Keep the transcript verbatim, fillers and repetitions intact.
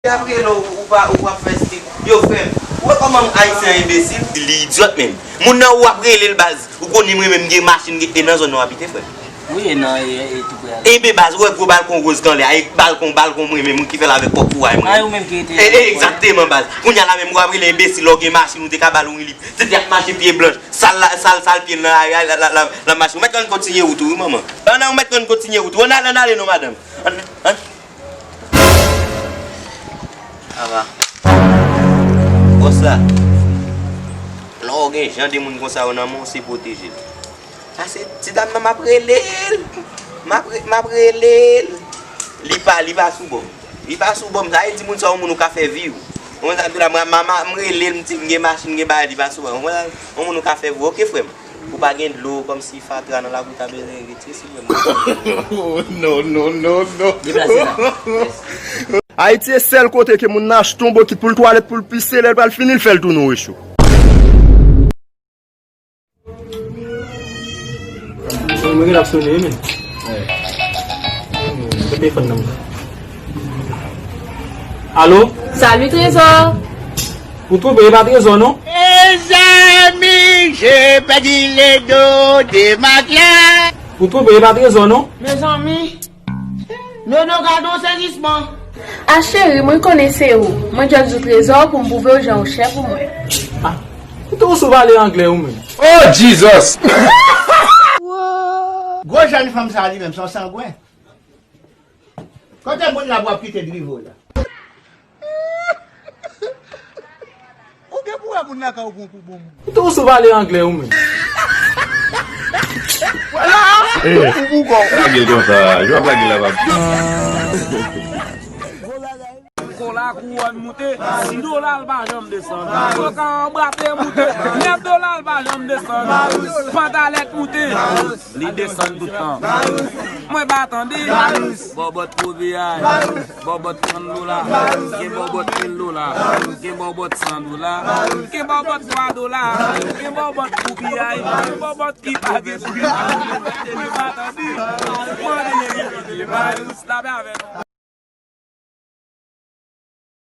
Apre lè ou pa, ou ap fè stil. Yo, frè m, ou wè kòman Ayisyen an enbesil? Li idyòt menm. Moun nan ou ap rele l baz. Ou konnen mwen menm gen machin, gen, e nan zòn nan w abite, frè m. Wi, e nan, e, e tou prè a. Enben baz, ou wè gwo balkon woz k anlè a, e balkon, balkon mwen menm, mwen ki fè l avèk pòp kouray mwen. A, ou menm ki te. E, e, egzakteman baz. Kounye a la menm ou ap rele enbesil, lè w gen machin, ou te ka ba l yon rilip. Se te ap mache pye blanch, sal, sal, sal pye l nan lari a, l ap mache. Ou mèt ann kontinye wout ou, wi, manman. Ann, ou mèt ann kontinye wout ou. Ann ale, ann ale non, madanm. Ann, ann. Ava. Bòs la. Lè w gen jan de moun konsa yo nan men w, se pwoteje l. Sa se ti dam nan m ap rele l. M ap re-, m ap rele l. Li pa, li pa sou bò m. Li pa sou bò m. Sa vle di moun sa yon moun ou ka fè vi w. Ou konn sa m di la, mwen, m, m, m rele l, m di l m gen machin, m gen bagay, li pa sou bò m. Ou konn sa, yon moun ou ka fè vi w. Oke, frè m. Ou pa gen dlo, kòmsi fatra nan lakou ta bezwen retire, silvouplè. Oh, non, non, non, non. Deplase la. Ayiti se sèl kote ke moun nan achte yon bokit pou l twalèt, pou l pise, lè l pral fini, l fè l tounen yon recho. Mwen gen ap sone, men. Telefòn nan. Alo? Salut, Trésor. Ou twonpe, e pa Trezò, non? Mezanmi, je pèdi le do de matelas. Ou twonpe, e pa Trezò, non? Mezanmi, Nono, gade yon sezisman. A cheri, mwen konnen se ou. Mwen just di w Trezò pou m pwouve w jan ou chè pou mwen. Ah, ou tou sou pale anglè ou menm. Oh, Jesus! Gwo jèn fanm sa li menm, se yon sangwen. Kote moun la pou ap kite drive w la? Ou gen pou wè moun lakay ou pran pou bon moun. Ou tou sou pale anglè ou menm. Ou pou kò. Lage l konsa, jwa lage l la, pap. Kola kouwòn moute, sis dola l pa janm desann. Koka anbrate moute, nèf dola l pa janm desann. Pantalèt moute, li desann tout tan. Mwen pa tande. Bòbòt pou piyay. Bòbòt trant dola, gen bòbòt mil dola, gen bòbòt san dola, gen bòbòt twa dola, gen bòbòt pou piyay, gen bòbòt ki pa gen pri. Mwen pa tande. Mwen tande. Lapè avè nou.